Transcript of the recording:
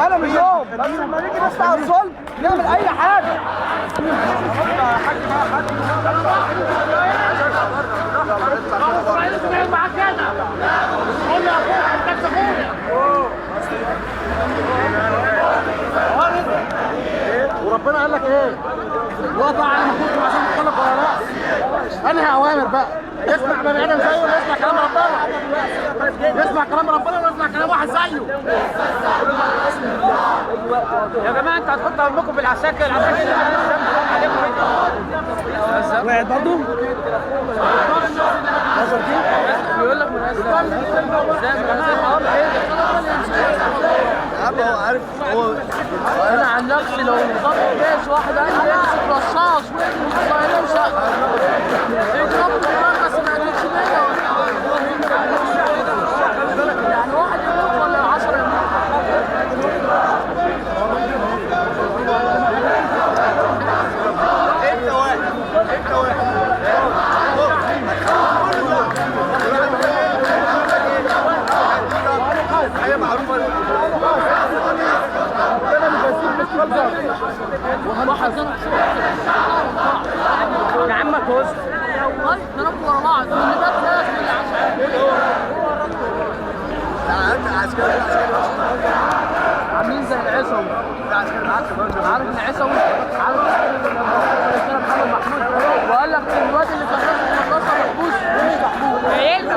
انا مش يوم بس لما نيجي نسمع الظلم نعمل اي حاجة. وربنا قال لك ايه؟ وضع على مكتوب عشان تطلق ولا راس. انهي اوامر بقى؟ يسمع بني ادم زيه ولا يسمع كلام ربنا؟ يسمع كلام ربنا ولا يسمع كلام واحد زيه؟ يا جماعة انتوا هتحطوا همكم في العساكر، العساكر اللي عليكم وقعت برضه؟ بيقول لك يا عم هو عارف هو. انا عن نفسي لو ضرب جيش واحد قال لي امسك رشاش واقتل وشق يضربني بالنار بس ما يقتلش بيا، يعني واحد يموت ولا 10 يموت. انت واحد انت واحد حاجة معروفة. يا عم كوز والله ضربوا ورا بعض واللي ده ثلاث واللي 10. عسكري عاملين زي العسوي، عارف العسوي؟ عارف محمد محمود وقال لك الواد اللي كان في المدرسة محبوس مش محبوس. ايه اللي